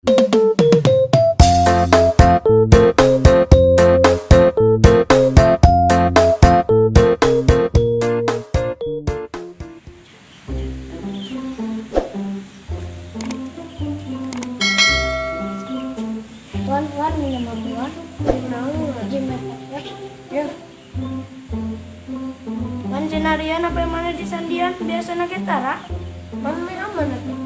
Wan, Wan, minum apa, Wan? Naon? Jimat ya. Ya. Wan cenarian apa yang mana di sandian biasana kita tara. Pan main aman atuh.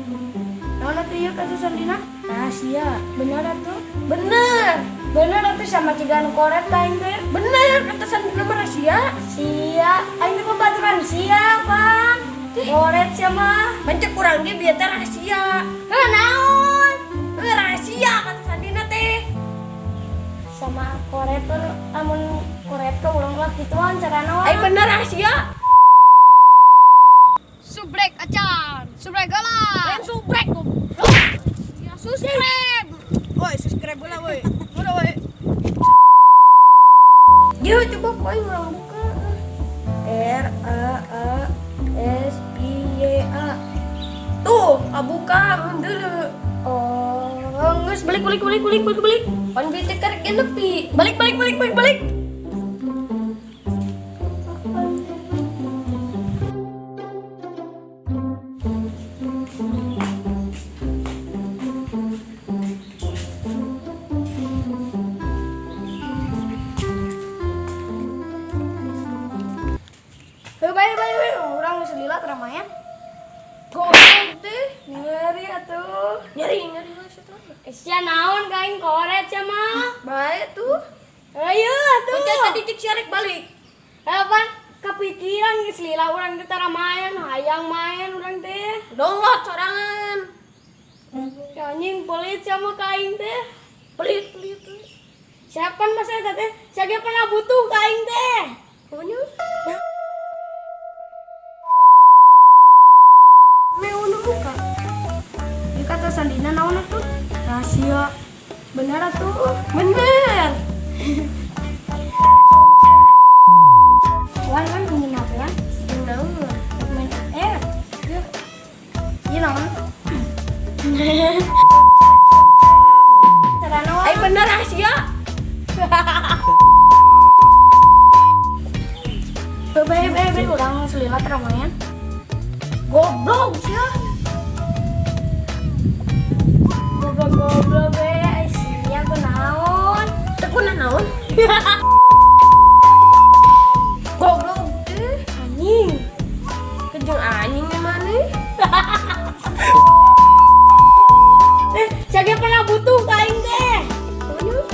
Naon atuh ieu kata sandina? Rahasia. Bener atuh. Bener. Bener atuh sama cigan koret ka aing teh. Bener kata sandina mah rahasia. Sia, aing teh pembaturan sia, Pan. Koret sia mah. Mencek kurang ge bieu teh rahasia. Heuh, naon? Eh, rahasia kata sandina teh. Sama koret tuh amun koret ke urang lah gituan carana Ai wah. Bener rahasia. Subrek acan, subrek heula. Lain subrek goblok. Ya subscribe. Woi, subscribe lah woi. Udah woi. Yo coba koi urang buka. RAASIYA. Tuh, abuka mun deuleu. Oh, geus balik balik balik balik balik balik. Pan beuteung karek ge nepi. Balik balik balik balik balik. Heuh, bae bae bae, urang geus lila keramaian. Goblok teh. Nyeri atuh. Nyeri nyeri we situ. Sia naon ka aing koret sia mah. Bae tuh. Ayo atuh. Punca tadi cek siarek balik. Apa? Kepikiran geus lila urang teh tara main, hayang main urang teh. Download sorangan. Ya anjing pelit sia mah ka aing teh. Pelit pelit pelit. Siapa masa eta teh? Sia ge pernah butuh ka aing teh. Pokoknya. Meono buka. Ieu kata sandina naon atuh? Rahasia. Bener atuh. Bener. Wan, Wan main apa, Wan? Naon? Main R. Yuk. Ieu naon? Carana Ai Wan. Bener rahasia. Bae bae bae bae urang selila keramaian. Goblok sia. Goblok goblok be, ai sia kunaon? Teu naon? Goblok teh. Anjing. Kejeng anjing maneh. Eh, sia ge pernah butuh ka aing teh. Pokoknya.